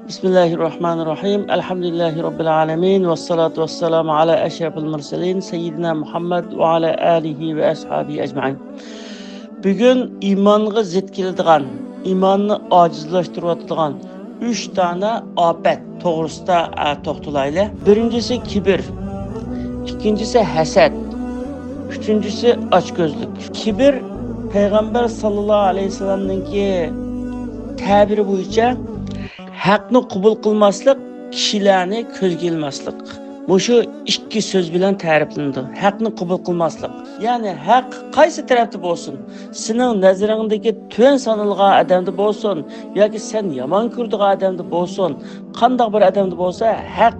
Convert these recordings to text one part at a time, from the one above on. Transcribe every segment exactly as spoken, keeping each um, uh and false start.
بىسمىللاھىررەھمانىررەھىم. ئەلھەمدۇلىللاھى رەببىل ئالەمىن. ۋەسسالاتۇ ۋەسسالامۇ ئالا ئەشرەفىل مۇرسەلىن سەييىدىنا مۇھەممەد ۋە ئالا ئالىھى ۋە ئەسھابىھى ئەجمەئىن. بۈگۈن ئىمانغا زىت كېلىدىغان، ئىماننى ئاجىزلاشتۇرۇۋاتىدىغان ئۈچ دانە ئاپەت توغرىسىدا، ئە، توختىلايلى. بىرىنچىسى كىبىر، ئىككىنچىسى ھەسەت، ئۈچىنچىسى ئاچكۆزلۈك. كىبىر پەيغەمبەر ساللاللاھۇ ئەلەيھى ۋەسەللەمنىڭكى تەبىرى بويىچە ھەقنى قوبۇل قىلماسلىق، كىشىلەرنى كۆزگە ئىلماسلىق. مۇشۇ ئىككى سۆز بىلەن تەرىپلىنىدۇ. ھەقنى قوبۇل قىلماسلىق. يەنى ھەق قايسى تەرەپتە بولسۇن، سېنىڭ نەزىرىڭدىكى تۆۋەن سانالغان ئادەمدە بولسۇن ياكى سەن يامان كۆرىدىغان ئادەمدە بولسۇن، قانداق بىر ئادەمدە بولسا، ھەق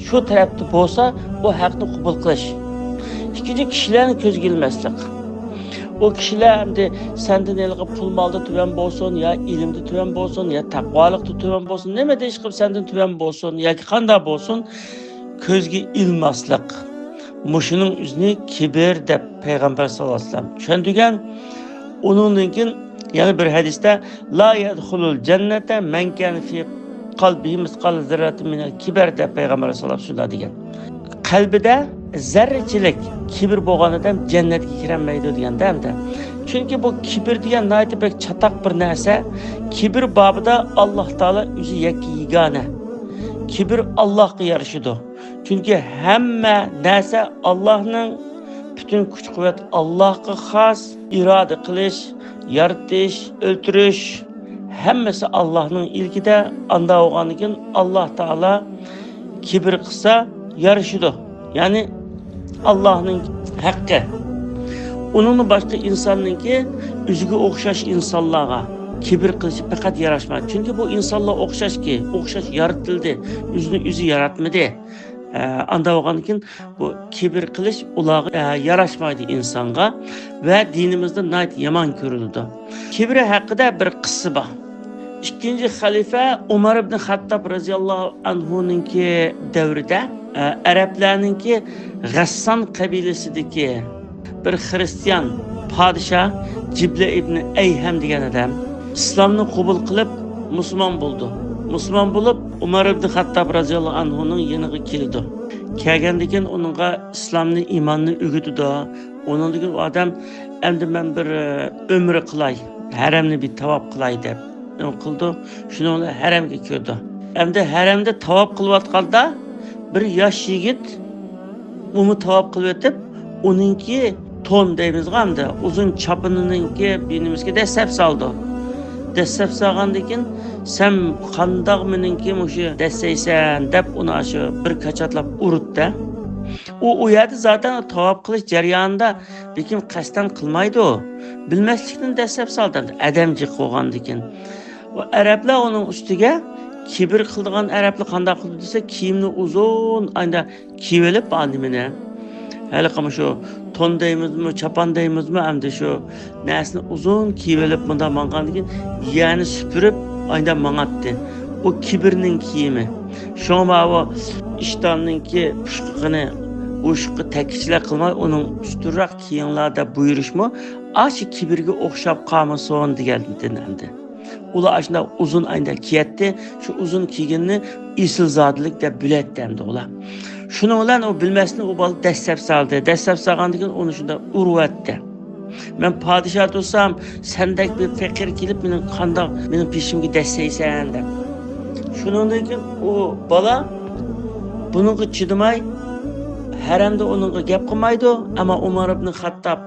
شۇ تەرەپتە بولسا، ئۇ ھەقنى قوبۇل قىلىش. ئىككىنچى، كىشىلەرنى كۆزگە ئىلماسلىق. ئۇ كىشىلەر ئەمدى سەندىن ھېلىقى پۇل مالدا تۆۋەن بولسۇن، يا ئىلىمدە تۆۋەن بولسۇن، يا تەقۋالىقتا تۆۋەن بولسۇن، نېمە دېيىش قىلىپ سەندىن تۆۋەن بولسۇن ياكى قانداق بولسۇن، كۆزگە ئىلماسلىق. مۇشۇنىڭ ئۆزىنى كىبىر دەپ پەيغەمبەر ساللاللاھۇ ئەلەيھى ۋەسەللەم چۈشەندۈرگەن. ئۇنىڭدىن كېيىن يەنە بىر ھەدىستە، لا يەدخۇلۇل جەننەتە مەن كانە فى قەلبىھى مىسقالە زەررەتىن مىنەل كىبر دەپ پەيغەمبەر ساللاللاھۇ ئەلەيھى ۋەسەللەم شۇنداق دېگەن. قەلبىدە زەررىچىلىك كىبىر بولغان ئادەم جەننەتكە كىرەلمەيدۇ دېگەندە ئەمدى. چۈنكى بۇ كىبىر دېگەن ناھايىتى بەك چاتاق بىر نەرسە. كىبىر بابىدا ئاللاھ تائالا ئۆزى يەككە يېگانە. كىبىر ئاللاھقا يارىشىدۇ. چۈنكى ھەممە نەرسە ئاللاھنىڭ، پۈتۈن كۈچ-قۇۋۋەت ئاللاھقا خاس، ئىرادە قىلىش، يارىتىش، ئۆلتۈرۈش، ھەممىسى ئاللاھنىڭ ئىلكىدە. ئاندا بولغاندىن كېيىن ئاللاھ تائالا كىبىر قىلسا يارىشىدۇ. يەنى ئاللاھنىڭ ھەققى. ئۇنىڭدىن باشقا ئىنساننىڭكى ئۆزىگە ئوخشاش ئىنسانلارغا كىبىر قىلىشى پەقەت ياراشمايدۇ. چۈنكى بۇ ئىنسانلار ئوخشاشكى، ئوخشاش يارىتىلدى، ئۆزىنى ئۆزى ياراتمىدى. ئە، ئاندا بولغاندىن كېيىن بۇ كىبىر قىلىش ئۇلارغا، ئە، ياراشمايدۇ ئىنسانغا ۋە دىنىمىزدا ناھايىتى يامان كۆرۈلىدۇ. كىبىر ھەققىدە بىر قىسسە بار. ئىككىنچى خەلىپە ئۇمار ئىبن خەتتاب رەزىياللاھۇ ئەنھۇنىڭكى دەۋرىدە، ئە، ئەرەبلەرنىڭكى غەسسان قەبىلىسىدىكى بىر خىرىستىيان پادىشاھ جىبلە ئىبن ئەيھەم دېگەن ئادەم ئىسلامنى قوبۇل قىلىپ مۇسۇلمان بولدى. مۇسۇلمان بولۇپ ئۇمار ئىبن خەتتاب رەزىياللاھۇ ئەنھۇنىڭ يېنىغا كېلىدۇ. كەلگەندىن كېيىن ئۇنىڭغا ئىسلامنى، ئىماننى ئۆگىتىدۇ. ئۇنىڭدىن كېيىن ئۇ ئادەم ئەمدى مەن بىر، ئە، ئۆمرە قىلاي، ھەرەمنى بىر تاۋاپ قىلاي دەپ نېمە قىلىدۇ. شۇنىڭ بىلەن ھەرەمگە كىرىدۇ. ئەمدى ھەرەمدە تاۋاپ قىلىۋاتقاندا بىر ياش يىگىت، ئۇمۇ تاۋاپ قىلىۋېتىپ، ئۇنىڭكى تون دەيمىزغۇ ئەمدى، ئۇزۇن چاپىنىنىڭكى بىنىمىزگە دەسسەپ سالىدۇ. دەسسەپ سالغاندىن كېيىن، سەن قانداق مېنىڭكى مۇشۇ دەسسەيسەن دەپ ئۇنى ئاشۇ بىر كاچاتلاپ ئۇرۇپتە. ئۇ، ئۇ يەردە زاتەن تاۋاپ قىلىش جەريانىدا بەلكىم قەستەن قىلمايدۇ. بىلمەسلىكتىن دەسسەپ سالدى ئەدەم جىق بولغاندىكىن. ئۇ ئەرەبلەر ئۇنىڭ ئۈستىگە كىبىر قىلىدىغان ئەرەبلەر قانداق قىلىدۇ دېسە، كىيىمنى ئۇزۇن ئايدا كىيىۋېلىپ، نېمىنى، ھېلىقى مۇشۇ تون دەيمىزمۇ، چاپان دەيمىزمۇ، ئەمدى شۇ نەرسىنى ئۇزۇن كىيىۋېلىپ، مۇنداق ماڭغاندىن كېيىن يەرنى سۈپۈرۈپ، ئايدا ماڭاتتى. ئۇ كىبىرنىڭ كىيىمى. شۇڭا ماۋۇ ئىشتاننىڭكى پۇشقىقىنى بۇ ئىشقا تەككىچىلەر قىلماي، ئۇنىڭ ئۈستۈنرەك كىيىڭلار دەپ بۇيرۇشمۇ ئاشۇ كىبىرگە ئوخشاپ قالمىسۇن دېگەندىن ئەمدى. ئۇلار ئاشۇنداق ئۇزۇن ئايدا كىيەتتى. شۇ ئۇزۇن كىيگىنىنى ئېسىلزادىلىك دەپ بىلەتتى ئەمدى ئۇلار. شۇنىڭ بىلەن ئۇ بىلمەستىن ئۇ بالا دەسسەپ سالدى. دەسسەپ سالغاندىن كېيىن ئۇنى شۇنداق ئۇرۇۋەتتى. مەن پادىشاھ تۇرسام، سەندەك بىر پېقىر كېلىپ مېنىڭ قانداق، مېنىڭ بېشىمغا دەسسەيسەن دەپ. شۇنىڭدىن كېيىن ئۇ بالا بۇنىڭغا چىدىماي، ھەرەمدە ئۇنىڭغا گەپ قىلمايدۇ. ئەمما ئۇمار ئىبن خەتتاب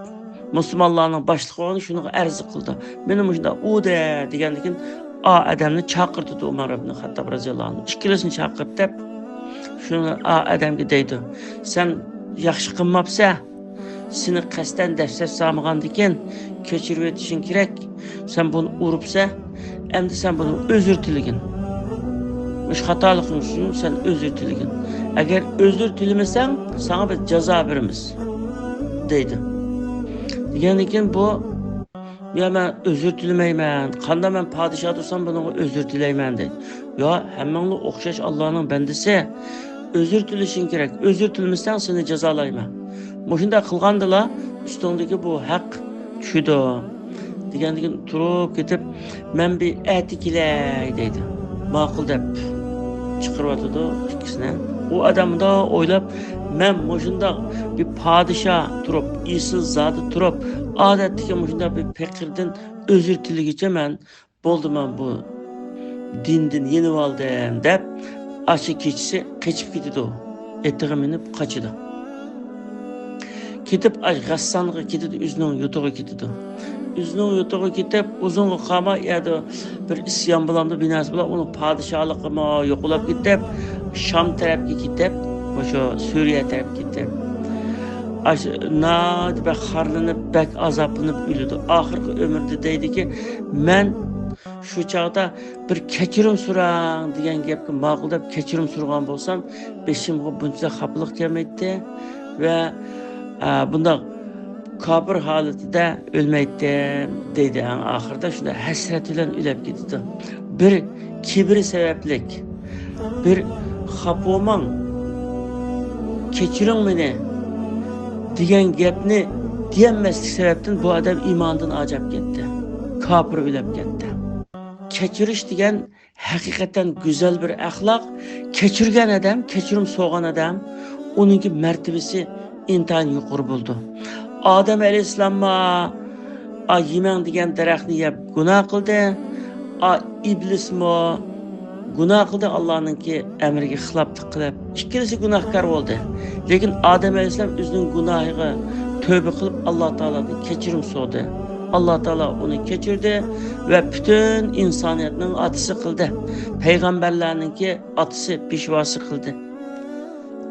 مۇسۇلمانلارنىڭ باشلىقى بولغان، شۇنىڭغا ئەرز قىلىدۇ. مېنى مۇشۇنداق ئۇردى دېگەندىن كېيىن ئا ئادەمنى چاقىرتىدۇ ئۇمار ئىبن خەتتاب رەزىياللاھۇ ئەنھۇ. ئىككىلىسىنى چاقىرىپ دەپ، شۇنى ئا ئادەمگە دەيدۇ، سەن ياخشى قىلماپسەن. سېنى قەستەن دەسسەپ سالمىغاندىكىن، كەچۈرۈۋېتىشىڭ كېرەك. سەن بۇنى ئۇرۇپسەن، ئەمدى سەن بۇنى ئۆزۈر تىلىگىن. مۇشۇ خاتالىقىڭ ئۈچۈن سەن ئۆزۈر تىلىگىن. ئەگەر ئۆزۈر تىلىمىسەڭ، ساڭا بىز جازا بېرىمىز، دەيدۇ. دېگەندىن كېيىن بۇ، يا مەن ئۆزۈر تىلىمەيمەن، قانداق مەن پادىشاھ تۇرسام بۇنىڭغا ئۆزۈر تىلەيمەن، دەيدۇ. يا، ھەممەڭلار ئوخشاش ئاللانىڭ بەندىسى. ئۆزۈر تىلىشىڭ كېرەك. ئۆزۈر تىلىمىسەڭ سېنى جازالايمەن. مۇشۇنداق قىلغاندىلا ئۈستۈڭدىكى بۇ ھەق چۈشىدۇ. دېگەندىن كېيىن تۇرۇپ كېتىپ، مەن بىر ئەتە كېلەي دەيدۇ. ماقۇل دەپ چىقىرىۋاتىدۇ ئىككىسىنى. ئۇ ئادەم مۇنداق ئويلاپ، مەن مۇشۇنداق بىر پادىشاھ تۇرۇپ، ئېسىل زادى تۇرۇپ، ئادەتتىكى مۇشۇنداق بىر پېقىردىن ئۆزۈر تىلىگىچە مەن بولدى، مەن بۇ دىندىن يېنىۋالدىم دەپ، ئاشۇ كېچىسى قېچىپ كېتىدۇ. ئېتىغا مىنىپ قاچىدۇ. كېتىپ، ئاش غەسسانغا كېتىدۇ، ئۆزىنىڭ يۇرتىغا كېتىدۇ. ئۆزىنىڭ يۇرتىغا كېتىپ، ئۇزۇنغا قالماي، ئۇ يەردە بىر ئىسيان بولامدۇ، بىناسى بولام، ئۇنىڭ پادىشاھلىقىمۇ يوقىلاپ كېتىپ، شام تەرەپكە كېتىپ، مۇشۇ سۈرىيە تەرەپكە كېتىپ، ئاش ناھايىتى بەك خارلىنىپ، بەك ئازابلىنىپ ئۆلىدۇ. ئاخىرقى ئۆمرىدە دەيدىكى، مەن شۇ چاغدا بىر كەچۈرۈم سوراڭ دېگەن گەپكە ماقۇل دەپ كەچۈرۈم سورىغان بولسام، بېشىمغا بۇنچىلىك خاپىلىق كەلمەيتتى ۋە، ئە، بۇنداق كاپىر ھالىتىدە ئۆلمەيتتىم، دەيدۇ. ئەڭ ئاخىرىدا شۇنداق ھەسرەت بىلەن ئۆلۈپ كېتىدۇ. بىر كىبىر سەۋەبلىك، بىر خاپا بولماڭ، كەچۈرۈڭ مېنى دېگەن گەپنى دېيەلمەسلىك سەۋەبتىن بۇ ئادەم ئىماندىن ئاجاپ كەتتى. كاپىر ئۆلۈپ كەتتى. كەچۈرۈش دېگەن ھەقىقەتەن گۈزەل بىر ئەخلاق. كەچۈرگەن ئادەم، كەچۈرۈم سورىغان ئادەم، ئۇنىڭكى مەرتىۋىسى ئىنتايىن يۇقىرى بولىدۇ. ئادەم ئەلەيھىسسالاممۇ، ئا، يېمەڭ دېگەن دەرەخنى يەپ گۇناھ قىلدى. ئا، ئىبلىسمۇ گۇناھ قىلدى، ئاللانىڭكى ئەمرىگە خىلاپلىق قىلىپ. ئىككىلىسى گۇناھكار بولدى. لېكىن ئادەم ئەلەيھىسسالام ئۆزىنىڭ گۇناھىغا تۆبە قىلىپ، ئاللا تائالادىن كەچۈرۈم سورىدى. ئاللا تائالا ئۇنى كەچۈردى ۋە پۈتۈن ئىنسانىيەتنىڭ ئاتىسى قىلدى. پەيغەمبەرلەرنىڭكى ئاتىسى، پېشۋاسى قىلدى.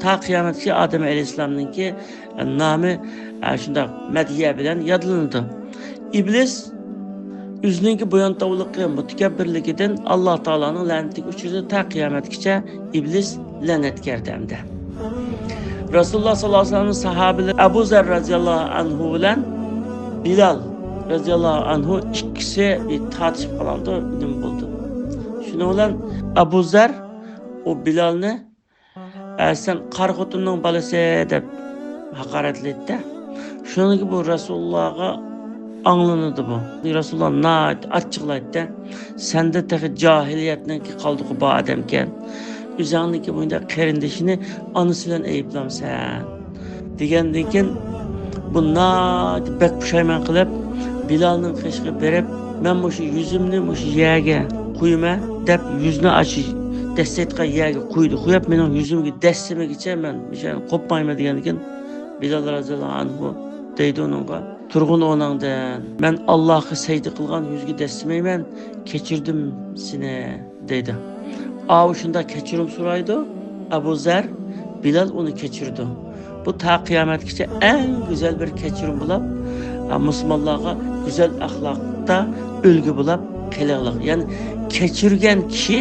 تا قىيامەتكىچە ئادەم ئەلەيھىسسالامنىڭكى نامى، ئە، شۇنداق مەدھىيە بىلەن يادلىنىدۇ. ئىبلىس ئۆزىنىڭكى بۇيانتاۋلىقى، مۇتەكەببىرلىكىدىن ئاللا تائالانىڭ لەنىتىگە ئۇچرىدى. تا قىيامەتكىچە ئىبلىس لەنەتكە ئەردەمدە. رەسۇلۇللا ساللاللاھۇ ئەلەيھى ۋەسەللەمنىڭ ساھابىلىرى ئەبۇ زەر رەزىياللاھۇ ئەنھۇ بىلەن بىلال رەزىياللاھۇ ئەنھۇ ئىككىسى بىر تارتىشىپ قالامدۇ، نېمە بولدى. شۇنىڭ بىلەن ئەبۇ زەر ئۇ بىلالنى، ئە، سەن قارا خوتۇننىڭ بالىسى دەپ ھاقارەتلەيتتى. شۇنىڭدىن بۇ رەسۇلۇللاغا ئاڭلىنىدۇ بۇ. رەسۇلۇللا ناھايىتى ئاچچىقلايتتى. سەندە تېخى جاھىلىيەتنىڭكى قالدۇقى بار ئادەمكەن. ئۆزۈڭنىڭكى بۇنداق قېرىندىشىنى ئانىسى بىلەن ئەيىبلەمسەن. دېگەندىن كېيىن بۇ ناھايىتى بەك پۇشايمان قىلىپ، بىلالنىڭ قېشىغا بېرىپ، مەن مۇشۇ يۈزۈمنى مۇشۇ يەرگە قويىمەن دەپ، يۈزنى ئاشۇ دەسسەيدىغان يەرگە قويدى. قويۇپ، مېنىڭ يۈزۈمگە دەسسىمىگىچە مەن مۇشۇ يەردىن قوپمايمەن دېگەندىن كېيىن، بىلال رەزىياللاھۇ ئەنھۇ دەيدۇ ئۇنىڭغا، تۇرغىن ئورنۇڭدىن، مەن ئاللاھقا سەجدە قىلغان يۈزگە دەسسىمەيمەن، كەچۈردۈم سېنى. دەيدۇ. ئاۋۇ شۇنداق كەچۈرۈم سورايدۇ. ئەبۇ زەر، بىلال ئۇنى كەچۈرىدۇ. بۇ تا قىيامەتكىچە ئەڭ گۈزەل بىر كەچۈرۈم بولاپ، ئا، مۇسۇلمانلارغا گۈزەل ئەخلاقتا ئۈلگە بولاپ قېلىغلىق. يەنى كەچۈرگەن كىشى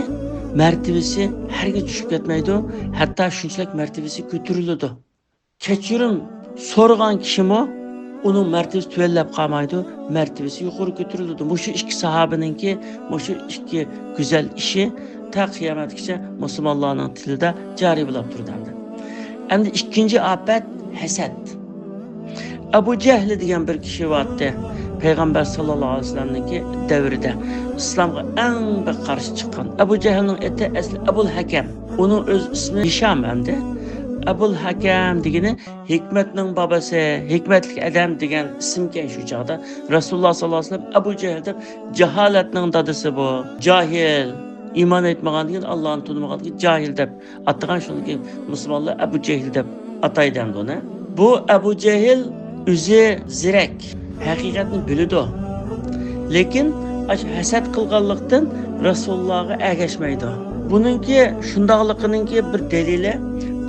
مەرتىۋىسى ھەرگىز چۈشۈپ كەتمەيدۇ، ھەتتا شۇنچىلىك مەرتىۋىسى كۆتۈرۈلىدۇ. كەچۈرۈم سورىغان كىشىمۇ ئۇنىڭ مەرتىۋىسى تۆۋەنلەپ قالمايدۇ، مەرتىۋىسى يۇقىرى كۆتۈرۈلىدۇ. مۇشۇ ئىككى ساھابىنىڭكى مۇشۇ ئىككى گۈزەل ئىشى تا قىيامەتكىچە مۇسۇلمانلارنىڭ تىلىدا جارى بولاپ تۇرىدۇ ئەمدى. ئەمدى ئىككىنچى ئاپەت، ھەسەت. ئەبۇ جەھلى دېگەن بىر كىشى بارتتى. پەيغەمبەر ساللاللاھۇ ئەلەيھى ۋەسەللەمنىڭكى دەۋرىدە ئىسلامغا ئەڭ بەك قارشى چىققان. ئەبۇ جەھلنىڭ ئېتى ئەسلى ئەبۇل ھەكەم. ئۇنىڭ ئۆز ئىسمى ھىشام ئەمدى. ئەبۇل ھەكەم دېگىنى ھېكمەتنىڭ بابىسى، ھېكمەتلىك ئادەم دېگەن ئىسىمكەن شۇ چاغدا. رەسۇلۇللا ساللاللاھۇ ئەلەيھى ۋەسەللەم ئەبۇ جەھىل دەپ، جاھالەتنىڭ دادىسى بۇ، جاھىل، ئىمان ئېيتمىغان دېگەن، ئاللانى تونۇمىغان دېگەن جاھىل دەپ ئاتىغان، شۇنىڭ كېيىن مۇسۇلمانلار ئەبۇ جەھىل دەپ ئاتايدۇ ئەمدى ئۇنى. بۇ ئەبۇ جەھىل ئۆزى زېرەك، ھەقىقەتنى بىلىدۇ. لېكىن ئاشۇ ھەسەت قىلغانلىقتىن رەسۇلۇللاغا ئەگەشمەيدۇ. بۇنىڭكى شۇنداقلىقىنىڭكى بىر دەلىلى،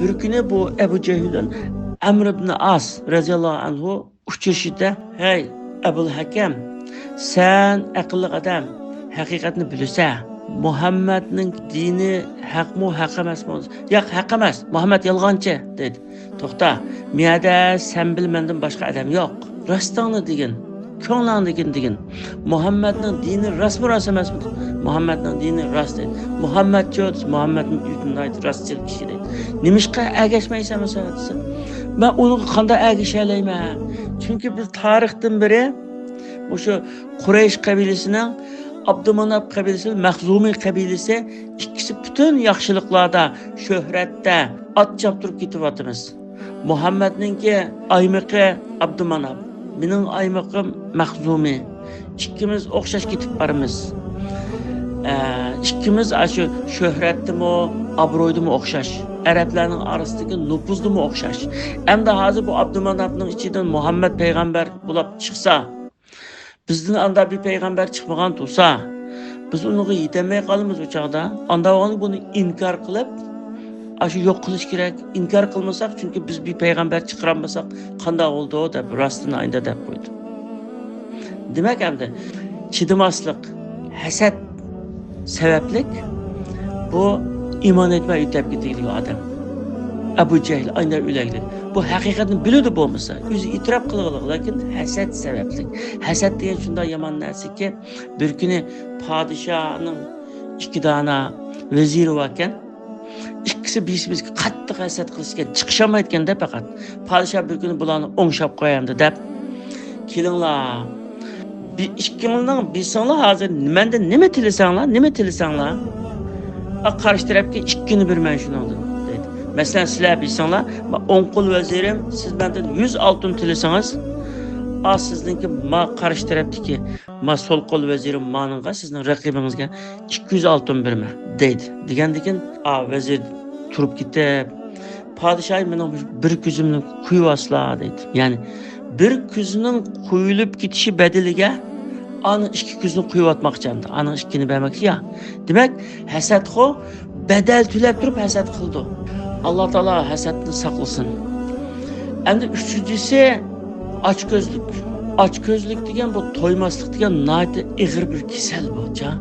بىر كۈنى بۇ ئەبۇ جەھىل بىلەن ئەمر ئىبن ئاس رەزىياللاھۇ ئەنھۇ ئۇچرىشىدە، ھەي، ئەبۇل ھەكەم، سەن ئەقىللىق ئادەم، ھەقىقەتنى بىلىسەن. مۇھەممەدنىڭ دىنى ھەقمۇ، ھەق ئەمەسمۇ؟ ياق، ھەق ئەمەس. مۇھەممەد يالغانچى، دەيدۇ. توختا، مۇ يەردە سەن بىلەن مەندىن باشقا ئادەم يوق. راستىڭنى دېگىن، كۆڭلۈڭنى دېگىن، دېگىن. مۇھەممەدنىڭ دىنى راستمۇ راست ئەمەسمۇ؟ مۇھەممەدنىڭ دىنى راست، دەيدۇ. مۇھەممەدچۇ دېسە، مۇھەممەدمۇ ئۆزى ناھايىتى راستچىل كىشى، دەيدۇ. نېمىشقا ئەگەشمەيسەن بولسا دېسە، مەن ئۇنىڭغا قانداق ئەگىشەلەيمەن؟ چۈنكى بىز تارىختىن بېرى مۇشۇ قۇرەيش قەبىلىسىنىڭ ئابدۇماناپ قەبىلىسى، مەخزۇمى قەبىلىسى، ئىككىسى پۈتۈن ياخشىلىقلاردا، شۆھرەتتە ئات چاپتۇرۇپ كېتىۋاتىمىز. مۇھەممەدنىڭكى ئايمىقى ئابدۇماناپ، مېنىڭ ئايمىقىم مەخزۇمى. ئىككىمىز ئوخشاش كېتىپ بارىمىز. ئە، ئىككىمىز ئاشۇ شۆھرەتتىمۇ، ئابرويدىمۇ ئوخشاش. ئەرەبلەرنىڭ ئارىسىدىكى نوپۇزدىمۇ ئوخشاش. ئەمدى ھازىر بۇ ئابدۇماناپنىڭ ئىچىدىن مۇھەممەد پەيغەمبەر بولاپ چىقسا، بىزدىن ئاندا بىر پەيغەمبەر چىقمىغان تۇرسا، بىز ئۇنىڭغا يېتەلمەي قالىمىز ئۇ چاغدا. ئاندا بولغاندا بۇنى ئىنكار قىلىپ، ئاشۇ يوق قىلىش كېرەك. ئىنكار قىلمىساق، چۈنكى بىز بىر پەيغەمبەر چىقىرالمىساق، قانداق بولىدۇ دەپ، راستىنى ئايدا دەپ قويدى. دېمەك، ئەمدى چىدىماسلىق، ھەسەت سەۋەبلىك بۇ ئىمان ئېيتماي ئۆتەپ كېتىدىغان ئادەم. ئەبۇ جەھىل ئاينا ئۆلەكلىك. بۇ ھەقىقەتنى بىلىدۇ بولمىسا، ئۆزى ئېتىراپ قىلغىلىق، لېكىن ھەسەت سەۋەبلىك. ھەسەت دېگەن شۇنداق يامان نەرسىكى، بىر كۈنى پادىشاھنىڭ ئىككى دانە ۋەزىرى باركەن. ئىككىسى بىرسى بىرسىگە قاتتىق ھەسەت قىلىشكەن، چىقىشالمايدىكەن-دە پەقەت. پادىشاھ بىر كۈنى بۇلارنى ئوڭشاپ قويايمدۇ دەپ، كېلىڭلار. بى-، ئىككىڭلارنىڭ بىرسىڭلار ھازىر مەندىن نېمە تىلىسەڭلار، نېمە تىلىسەڭلار. ئا، قارشى تەرەپكە ئىككىنى بېرىمەن شۇنىڭدىن، دەيدۇ. مەسىلەن، سىلەر بىرسىڭلار، ما ئوڭ قول ۋەزىرىم، سىز مەندىن يۈز ئالتۇن تىلىسىڭىز، ئا، سىزنىڭكى ما قارشى تەرەپتىكى، ما سول قول ۋەزىرىم مانىڭغا، سىزنىڭ رەقىبىڭىزگە ئىككى يۈز ئالتۇن بېرىمەن، دەيدۇ. دېگەندىكىن، ئا، ۋەزىر تۇرۇپ كېتىپ، پادىشاھ، مېنىڭ بىر كۆزۈمنى قويۇۋالسىلا، دەيدۇ. يەنى بىر كۆزنىڭ قويۇلۇپ كېتىشى بەدىلىگە ئانا ئىككى كۆزنى قويۇۋاتماقچى ئەمدى. ئانىڭ ئىككىنى بەرمەكچى يا. دېمەك، ھەسەتخو بەدەل تۆلەپ تۇرۇپ ھەسەت قىلىدۇ. ئاللا تائالا ھەسەتتىن ساقلىسۇن. ئەمدى ئۈچىنچىسى، ئاچكۆزلۈك. ئاچكۆزلۈك دېگەن، بۇ تويماسلىق دېگەن ناھايىتى ئېغىر بىر كېسەل بۇ، جان.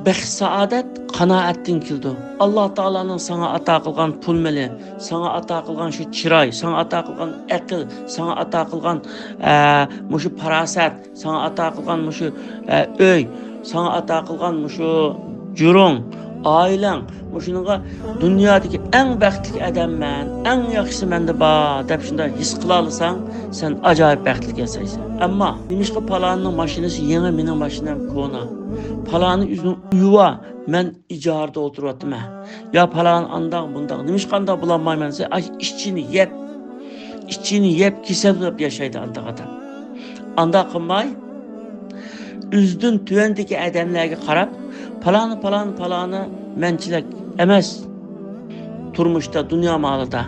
بەخت سائادەت قانائەتتىن كېلىدۇ. ئاللا تائالانىڭ ساڭا ئاتا قىلغان پۇل مېلى، ساڭا ئاتا قىلغان شۇ چىراي، ساڭا ئاتا قىلغان ئەقىل، ساڭا ئاتا قىلغان، ئە، مۇشۇ پاراسەت، ساڭا ئاتا قىلغان مۇشۇ، ئە، ئۆي، ساڭا ئاتا قىلغان مۇشۇ جۇرۇڭ، ئائىلەڭ، مۇشۇنىڭغا دۇنيادىكى ئەڭ بەختلىك ئادەم مەن، ئەڭ ياخشىسى مەندە بار دەپ شۇنداق ھېس قىلالىساڭ، سەن ئاجايىپ بەختلىك ياشايسەن. ئەمما نېمىشقا پالانىڭ ماشىنىسى يېڭى، مېنىڭ ماشىنام كونا؟ پالانى ئۆزىنىڭ ئۆيى بار، مەن ئىجارىدە ئولتۇرۇۋاتىمەن. يا پالانى ئانداق، بۇنداق. نېمىشقا ئانداق بولالمايمەن دېسە، ئاش ئىچىنى يەپ، ئىچىنى يەپ كېسەل بولۇپ ياشايدۇ ئانداق ئادەم. ئانداق قىلماي، ئۆزىدىن تۆۋەندىكى ئادەملەرگە قاراپ، پالانى، پالانى، پالانى مەنچىلىك ئەمەس تۇرمۇشتا، دۇنيا مالىدا.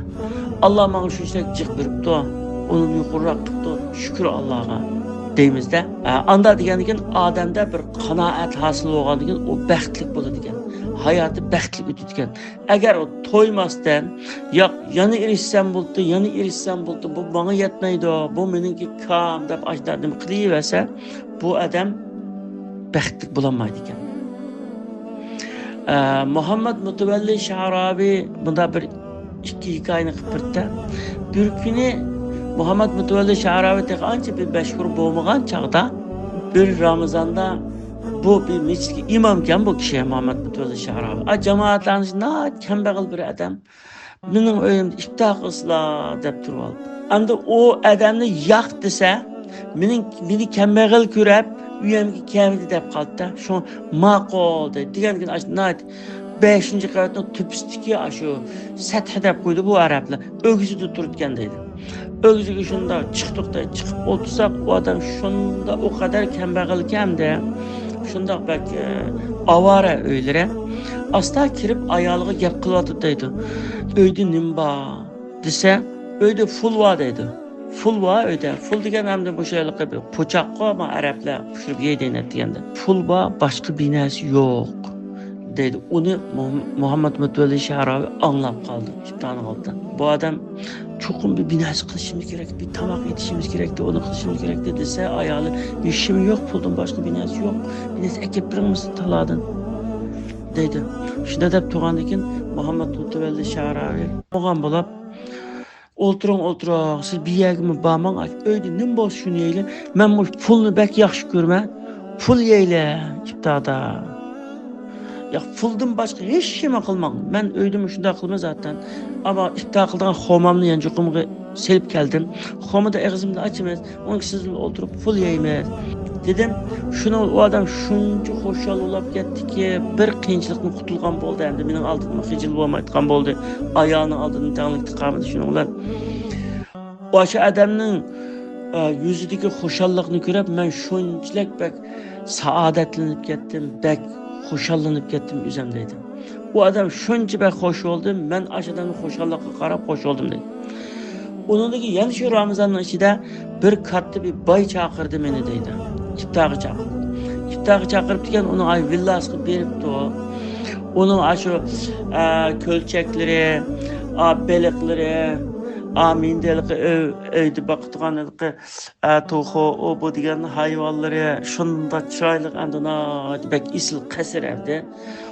ئاللا ماڭا شۇنچىلىك جىق بېرىپتۇ، ئۇنى يۇقىرىراق قىپتۇ، شۈكۈر ئاللاغا دەيمىزدە. ئە، ئاندا دېگەندىكىن ئادەمدە بىر قانائەت ھاسىل بولغاندىكىن ئۇ بەختلىك بولىدىكەن. ھاياتى بەختلىك ئۆتىدىكەن. ئەگەر ئۇ تويماستىن، ياق، يەنە ئېرىشسەم بولدى، يەنە ئېرىشسەم بولدى، بۇ ماڭا يەتمەيدۇ، بۇ مېنىڭكى كام دەپ ئاشۇنداق نېمە قىلىۋەرسە، بۇ ئادەم بەختلىك بولالمايدىكەن. ئە، مۇھەممەد مۇتەۋەللى شەئراۋى بۇنداق بىر ئىككى ھېكايىنى قىلىپ بېرىپتۇ. بىر كۈنى مۇھەممەد مۇتەۋەللى شەئراۋى تېخى ئانچە بىر مەشھۇر بولمىغان چاغدا، بىر رامىزاندا بۇ بىر مەسچىتكە ئىمامكەن بۇ كىشى، مۇھەممەد مۇتەۋەللى شەئراۋى. ئا، جامائەتلەرنى ناھايىتى كەمبەغەل بىر ئادەم. مېنىڭ ئۆيۈمدە ئىپتار قىلسىلا دەپ تۇرۇۋالدى. ئەمدى ئۇ ئادەمنى ياق دېسە، مېنىڭ، مېنى كەمبەغەل كۆرۈپ، ئۆيۈمگە كەلمىدى دەپ قالدى-دە. شۇڭا ماقۇل دەيدۇ. دېگەندىكىن ئاشۇ ناھايىتى بەشىنچى قەۋەتنىڭ تۆپىسىدىكى ئاشۇ سەتھى دەپ قويدى بۇ ئەرەبلەر. ئۆگزىدە تۇرىدىكەن دەيدۇ. ئۆگزىگە شۇنداق چىقتۇق دەيدۇ. چىقىپ ئولتۇرساق، ئۇ ئادەم شۇنداق ئۇ قەدەر كەمبەغەلكەن دە. شۇنداق بەك، ئە، ئاۋارە ئۆيلىرى. ئاستا كىرىپ ئايالىغا گەپ قىلىۋاتىدۇ دەيدۇ. ئۆيدە نېمە بار دېسە، ئۆيدە پۇل بار دەيدۇ. پۇل بار ئۆيدە. پۇل دېگەن ئەمدى مۇشۇ ھېلىقى بىر پۇچاققۇ، ما ئەرەبلەر پىشۇرۇپ يەيدۇ دېگەندە. پۇل بار، باشقا بىر نەرسە يوق دەيدۇ. ئۇنى مۇھەم-، مۇھەممەد مۇتەۋەللى شەئراۋى ئاڭلاپ قالدى ئىپتارنىڭ ئالدىدا. بۇ ئادەم چوقۇم بىر، بىر نەرسە قىلىشىمىز كېرەك، بىر تاماق ئېتىشىمىز كېرەكتى، ئۇنى قىلىشىمىز كېرەكتى دېسە، ئايالى، ھېچنېمە يوق، پۇلدىن باشقا بىر نەرسە يوق، بىر نەرسە ئەكەپ بېرىڭ مۇشۇ تالاردىن دەيدۇ. شۇنداق دەپ تۇرغاندىن كېيىن مۇھەممەد مۇتەۋەللى شەئراۋى بولغان بولۇپ، ئولتۇرۇڭ، ئولتۇرۇڭ، سىز بىر يەرگىمۇ بارماڭ، ئۆيدە نېمە بولسا شۇنى يەيلى. مەن مۇشۇ پۇلنى بەك ياخشى كۆرىمەن، پۇل يەيلى ئىپتاردا. ياق، پۇلدىن باشقا ھېچنېمە قىلماڭ. مەن ئۆيدە مۇشۇنداق قىلىمەن زاتەن. ئەمما ئىپتار قىلىدىغان خورمامنى يانچۇقۇمغا سېلىپ كەلدىم. خورما دا ئېغىزىمدا ئاچىمىز، ئۇنىڭ سىز بىلەن ئولتۇرۇپ پۇل يەيمىز. دېدىم. شۇنىڭ ئۇ ئادەم شۇنچە خۇشال بولاپ كەتتىكى، بىر قىيىنچىلىقتىن قۇتۇلغان بولدى، ئەمدى مېنىڭ ئالدىمدا خىجىل بولمايدىغان بولدى. ئايالىنىڭ ئالدىدا تەڭلىكتە قالمىدى شۇنىڭ بىلەن. ئاشۇ ئادەمنىڭ، ئە، يۈزىدىكى خۇشاللىقنى كۆرۈپ، مەن شۇنچىلىك بەك سائادەتلىنىپ كەتتىم، بەك خۇشاللىنىپ كەتتىم ئۆزۈم دەيدۇ. ئۇ ئادەم شۇنچە بەك خوش بولدى، مەن ئاشۇ ئادەمنىڭ خۇشاللىقىغا قاراپ خوش بولدۇم دەيدۇ. ئۇنىڭدىن كېيىن يەنە شۇ رامىزاننىڭ ئىچىدە بىر كاتتا بىر باي چاقىردى مېنى دەيدۇ. ئىپتارغا چاقىردى. ئىپتارغا چاقىرىپتىكەن، ئۇنىڭ ئاي ۋىللاسىغا بېرىپتۇ. ئۇنىڭ ئاشۇ، ئە، كۆلچەكلىرى، ئا، بېلىقلىرى، ئا، مىندىلىقى ئۆي، ئۆيدە باقىدىغان ھېلىقى، ئە، توخۇ، ئۇ، بۇ دېگەن ھايۋانلىرى شۇنداق چىرايلىق، ئەمدى ناھايىتى بەك ئېسىل قەسىر ئەمدى.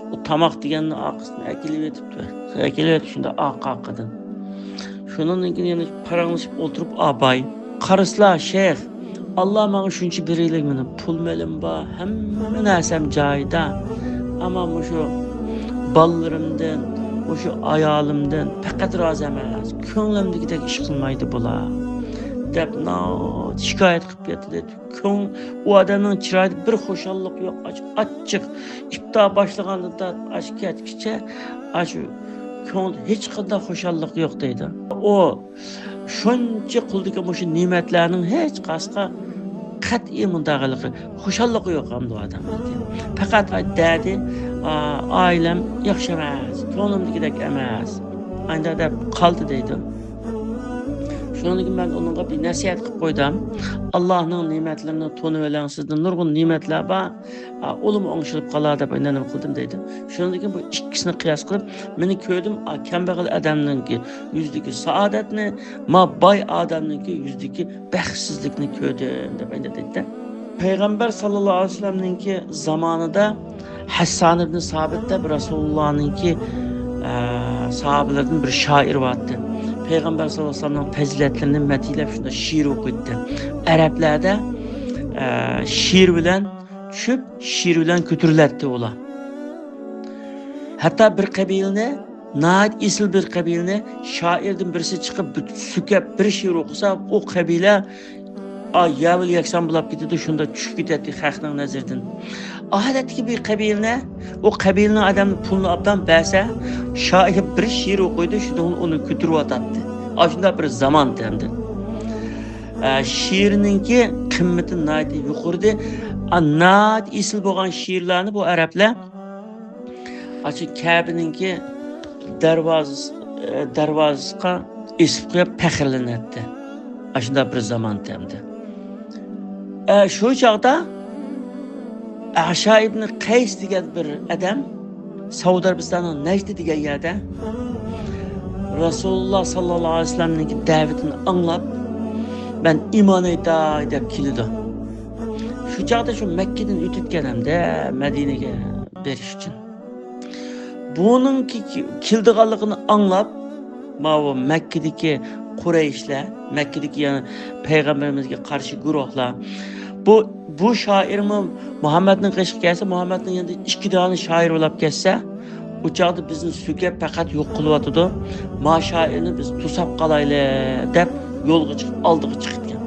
ئۇ تاماق دېگەننى ئارقىسىدىن ئەكېلىۋېتىپتۇ. ئەكېلىۋېتىپ شۇنداق ئارقا-ئارقىدىن. شۇنىڭدىن كېيىن يەنە پاراڭلىشىپ ئولتۇرۇپ، ئا باي، قارىسىلا، شەيخ، ئاللا ماڭا شۇنچە بېرەلىك، مېنىڭ پۇل مېلىم بار، ھەممە نەرسەم جايىدا. ئەمما مۇشۇ بالىلىرىمدىن، مۇشۇ ئايالىمدىن پەقەت رازى ئەمەس. كۆڭلۈمدىكىدەك ئىش قىلمايدۇ بۇلار، دەپ ناھايىتى شىكايەت قىلىپ كەتتى دەيدۇ. كۆڭ-، ئۇ ئادەمنىڭ چىرايىدا بىر خۇشاللىق يوق، ئاچ-، ئاچچىق. ئىپتار باشلىغاندىن تارتىپ ئاشۇ كەتكىچە، ئاشۇ كۆڭلىدە ھېچقانداق خۇشاللىق يوق دەيدۇ. ئۇ شۇنچە قولىدىكى مۇشۇ نېمەتلەرنىڭ ھېچقايسىسىغا قەتئىي مۇنداق ھېلىقى خۇشاللىقى يوق ئەمدى ئۇ ئادەمنىڭكى. پەقەت دەردى، ئا، ئائىلەم ياخشى ئەمەس، كۆڭلۈمدىكىدەك ئەمەس، ئانداق دەپ قالدى دەيدۇ. شۇنىڭدىن كېيىن مەن ئۇنىڭغا بىر نەسىھەت قىلىپ قويدۇم. ئاللانىڭ نېمەتلىرىنى تونۇۋېلىڭ، سىزدە نۇرغۇن نېمەتلەر بار. ئا، ئۇلىمۇ ئوڭشىلىپ قالار دەپ ئاينەنىم قىلدىم دەيدۇ. شۇنىڭدىن كېيىن بۇ ئىككىسىنى قىياس قىلىپ، مېنى كۆردۈم، ئا، كەمبەغەل ئادەمنىڭكى يۈزىدىكى سائادەتنى، ما باي ئادەمنىڭكى يۈزىدىكى بەختسىزلىكنى كۆردۈم دەپ ئاينە دەيدۇ. پەيغەمبەر ساللاللاھۇ ئەلەيھى ۋەسەللەمنىڭكى زامانىدا ھەسسان ئىبن سابىت دەپ رەسۇلۇللانىڭكى، ئە، ساھابىلىرىدىن بىر شائىر بارتتى. پەيغەمبەر ساللاللاھۇ ئەلەيھى ۋەسەللەمنىڭ پەزىلەتلىرىنى مەدھىيلەپ شۇنداق شېئىر ئوقۇيتتى. ئەرەبلەردە، ئە، شېئىر بىلەن چۈشۈپ، شېئىر بىلەن كۆتۈرۈلەتتى ئۇلار. ھەتتا بىر قەبىلىنى، ناھايىتى ئېسىل بىر قەبىلىنى شائىردىن بىرسى چىقىپ، بىر سۈكەپ بىر شېئىر ئوقۇسا، ئۇ قەبىلە، ئا، يەۋىل يەكسان بولاپ كېتىدۇ، شۇنداق چۈشۈپ كېتەتتى خەقنىڭ نەزىرىدىن. ئادەتتىكى بىر قەبىلىنى، ئۇ قەبىلىنىڭ ئادەملىرى پۇلنى ئوبدان بەرسە، شائىر بىر شېئىر ئوقۇيدۇ، شۇنىڭ بىلەن ئۇنى كۆتۈرۈۋاتاتتى. ئاشۇنداق بىر زامان ئەمدى. ئە، شېئىرنىڭكى قىممىتى ناھايىتى يۇقىرىدى. ئا، ناھايىتى ئېسىل بولغان شېئىرلارنى بۇ ئەرەبلەر ئاشۇ كەبىنىڭكى دەرۋازىسى، ئە، دەرۋازىسىغا ئېسىپ قويۇپ پەخىرلىنەتتى. ئاشۇنداق بىر زامان ئەمدى. ئە، شۇ چاغدا ئەشا ئىبنى قەيس دېگەن بىر ئادەم سەئۇدى ئەرەبىستاننىڭ نەجدى دېگەن يەردە رەسۇلۇللا ساللاللاھۇ ئەلەيھى ۋەسەللەمنىڭ دەۋىتىنى ئاڭلاپ، مەن ئىمان ئېيتاي دەپ كېلىدۇ. شۇ چاغدا شۇ مەككىدىن ئۆتۈپ كەلەمدە مەدىنىگە بېرىش ئۈچۈن. بۇنىڭكى كېلىدىغانلىقىنى ئاڭلاپ، ماۋۇ مەككىدىكى قۇرەيشلەر، مەككىدىكى يەنە پەيغەمبىرىمىزگە قارشى گۇرۇھلار، بۇ، بۇ شائىرمۇ مۇھەممەدنىڭ قېشىغا كەلسە، مۇھەممەدنىڭ يېنىدا ئىككى دانە شائىر بولاپ كەتسە، ئۇ چاغدا بىزنى سۆكۈپ پەقەت يوق قىلىۋاتىدۇ. ما شائىرنى بىز توساپ قالايلى دەپ يولغا چىقىپ، ئالدىغا چىقىدىكەن.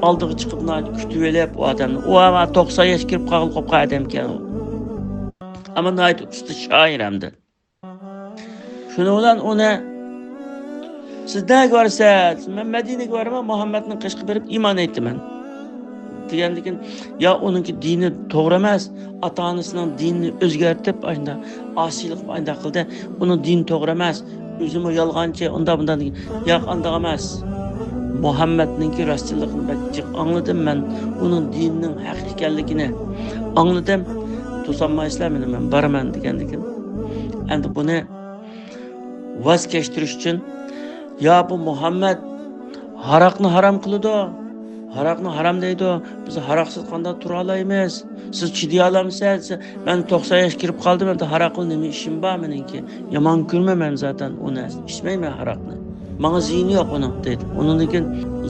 ئالدىغا چىقىپ، ناھايىتى كۈتۈۋېلىپ ئۇ ئادەمنى. ئۇ ئەمما توقسان ياش كىرىپ قالغىلى قوپقان ئادەمكەن ئۇ. ئەمما ناھايىتى ئۇستا شائىر ئەمدى. شۇنىڭ بىلەن ئۇنى، «سىز نەگە بارىسىز؟» «مەن مەدىنىگە بارىمەن، مۇھەممەدنىڭ قېشىغا بېرىپ ئىمان ئېيتىمەن» دېگەندىكىن، يا ئۇنىڭكى دىنى توغرا ئەمەس، ئاتا-ئانىسىنىڭ دىنىنى ئۆزگەرتىپ، ئاشۇنداق ئاسىيلىق ئانداق قىلدى، ئۇنىڭ دىنى توغرا ئەمەس، ئۆزىمۇ يالغانچى، ئۇنداق بۇنداق دېگەن. ياق، ئانداق ئەمەس. مۇھەممەدنىڭكى راستچىللىقىنى بەك جىق ئاڭلىدىم مەن، ئۇنىڭ دىنىنىڭ ھەق ئىكەنلىكىنى ئاڭلىدىم. توسالمايسىلەر مېنى، مەن بارىمەن دېگەندىكىن، ئەمدى بۇنى ۋاز كەچتۈرۈش ئۈچۈن، يا بۇ مۇھەممەد ھاراقنى ھارام قىلىدۇ، ھاراقنى ھارام دەيدۇ، بىز ھاراقسىز قانداق تۇرالايمىز؟ سىز چىدىيالامسىز؟ مەن توقسان ياش كىرىپ قالدىم، ئەمدى ھاراق بىلەن نېمە ئىشىم بار مېنىڭكى؟ يامان كۆرىمەن مەن زاتەن ئۇنى، ئىچمەيمەن ھاراقنى. ماڭا زىيىنى يوق ئۇنىڭ دەيدۇ. ئۇنىڭدىن كېيىن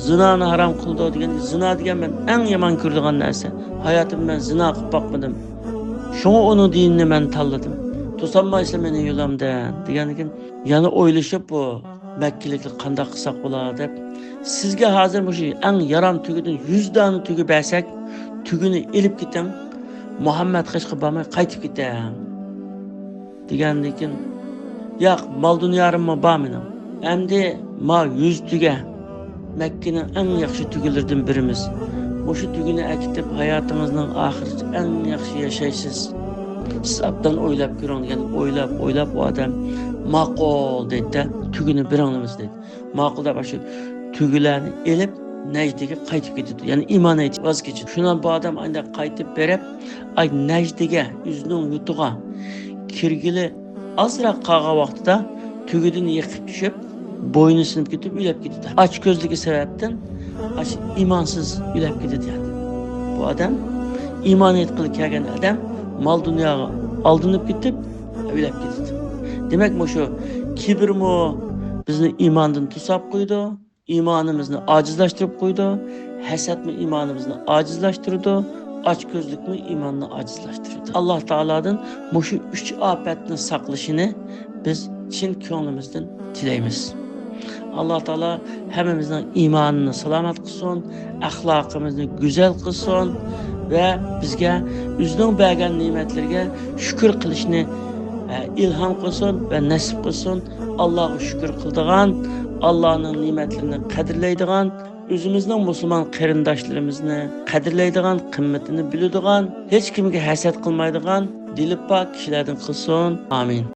زىنانى ھارام قىلىدۇ دېگەن، زىنا دېگەن مەن ئەڭ يامان كۆرىدىغان نەرسە. ھاياتىمدا مەن زىنا قىلىپ باقمىدىم. شۇڭا ئۇنىڭ دىنىنى مەن تاللىدىم. توسالمايسىلەر مېنى يولۇمدىن دېگەندىكىن، يەنە ئويلىشىپ بۇ مەككىلىكلەر قانداق قىلساق بولا دەپ، سىزگە ھازىر مۇشۇ ئەڭ يارام تۆگىدىن يۈز دانە تۆگە بەرسەك، تۆگىنى ئېلىپ كېتىڭ، مۇھەممەد قېشىغا بارماي قايتىپ كېتىڭ» دېگەندىن كېيىن، ياق، مال دۇنيالىرىممۇ بار مېنىڭ. ئەمدى ما يۈز تۆگە، مەككىنىڭ ئەڭ ياخشى تۆگىلىرىدىن بىرىمىز. مۇشۇ تۆگىنى ئەكېتىپ، ھاياتىڭىزنىڭ ئاخىرىچە ئەڭ ياخشى ياشايسىز. سىز ئوبدان ئويلاپ كۆرۈڭ دېگەن. ئويلاپ، ئويلاپ، ئۇ ئادەم ماقۇل دەيدۇ، تۆگىنى بېرىڭلىمىز دەيدۇ. ماقۇل دەپ، ئاشۇ تۆگىلەرنى ئېلىپ، نەجدىگە قايتىپ كېتىدۇ. يەنى ئىمان ئېيتىپ ۋاز كېچىدۇ. شۇنداق بۇ ئادەم ئانداق قايتىپ بېرىپ، ئاي نەجدىگە، ئۆزىنىڭ يۇرتىغا كىرگىلى ئازراق قالغان ۋاقتىدا تۆگىدىن يىقىپ چۈشۈپ، بوينى سىنىپ كېتىپ ئۆلۈپ كېتىدۇ. ئاچكۆزلۈكى سەۋەبتىن ئاشۇ ئىمانسىز ئۆلۈپ كېتىدۇ يەنى. بۇ ئادەم ئىمان ئېيتقىلى كەلگەن ئادەم مال دۇنياغا ئالدىنىپ كېتىپ ئۆلۈپ كېتىدۇ. دېمەك، مۇشۇ كىبىرمۇ بىزنى ئىماندىن توساپ قويىدۇ، ئىمانىمىزنى ئاجىزلاشتۇرۇپ قويىدۇ، ھەسەتمۇ ئىمانىمىزنى ئاجىزلاشتۇرىدۇ، ئاچكۆزلۈكمۇ ئىماننى ئاجىزلاشتۇرىدۇ. ئاللا تائالادىن مۇشۇ ئۈچ ئاپەتنى ساقلىشىنى بىز چىن كۆڭلىمىزدىن تىلەيمىز. ئاللا تائالا ھەممىمىزنىڭ ئىمانىنى سالامەت قىلسۇن، ئەخلاقىمىزنى گۈزەل قىلسۇن ۋە بىزگە ئۆزىنىڭ بەرگەن نېمەتلىرىگە شۈكۈر قىلىشنى، ئە، ئىلھام قىلسۇن ۋە نەسىپ قىلسۇن. ئاللاغا شۈكۈر قىلىدىغان، ئاللانىڭ نېمەتلىرىنى قەدىرلەيدىغان، ئۆزىمىزنىڭ مۇسۇلمان قېرىنداشلىرىمىزنى قەدىرلەيدىغان، قىممىتىنى بىلىدىغان، ھېچكىمگە ھەسەت قىلمايدىغان، دىلى پاك كىشىلەردىن قىلسۇن. ئامىن.